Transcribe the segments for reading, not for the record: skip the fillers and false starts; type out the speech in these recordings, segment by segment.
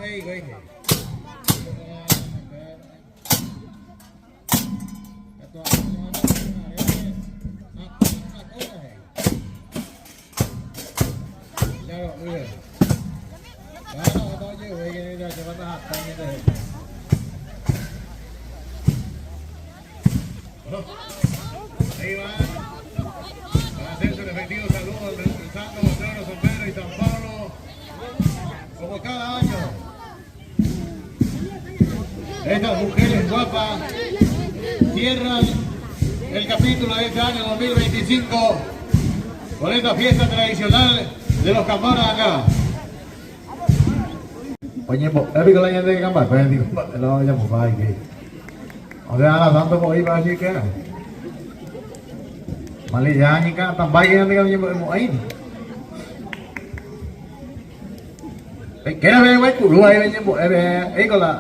Ahí van para hacerse el efectivo saludo del Santo Patrono San Pedro y San Pablo, como cada año. Estas mujeres guapas cierran el capítulo de este año 2025 con esta fiesta tradicional de los Cambaras acá. Oñembo'e piko la ñande kambakue niko mba'e la ojapopa hikuái. Osea la santo voi pa chike. Mali ya ñika tambáike ñande oñembo'e mo'ãi. Peikére pe guaikuru ahí peñembo'e pe eiko la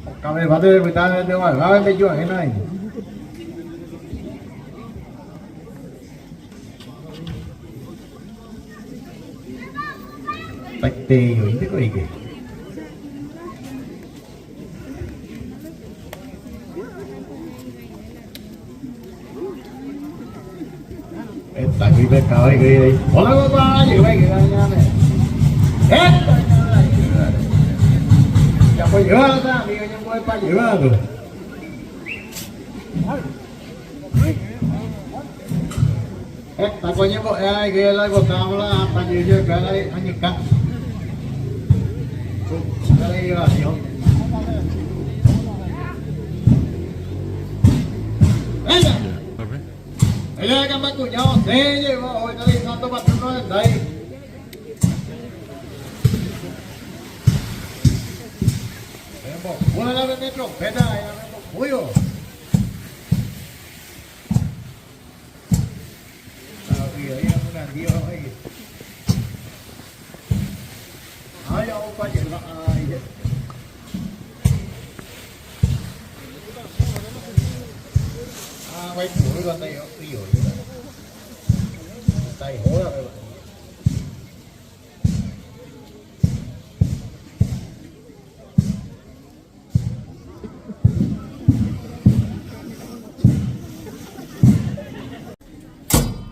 okavepáte pepyta peteguaguápe pejuahéna ahí. Peteĩ oĩnteko oike. Está aquí pescado y que ahí. Hola papá, llegó ahí que ñame. Esta Ya pues llevado, amigo, ya puede para llevarlo. Heta ko ñembo'e aike la oipotávo la pañuelo la añeka. La llevación. ¡Ella! Ella de Cambacuñao se llevó hoy el santo patrono del Dai. Una la vende trompeta, ella me puyo.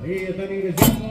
Ahí están ingresando.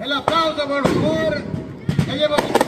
El aplauso, por favor. Ya llevo.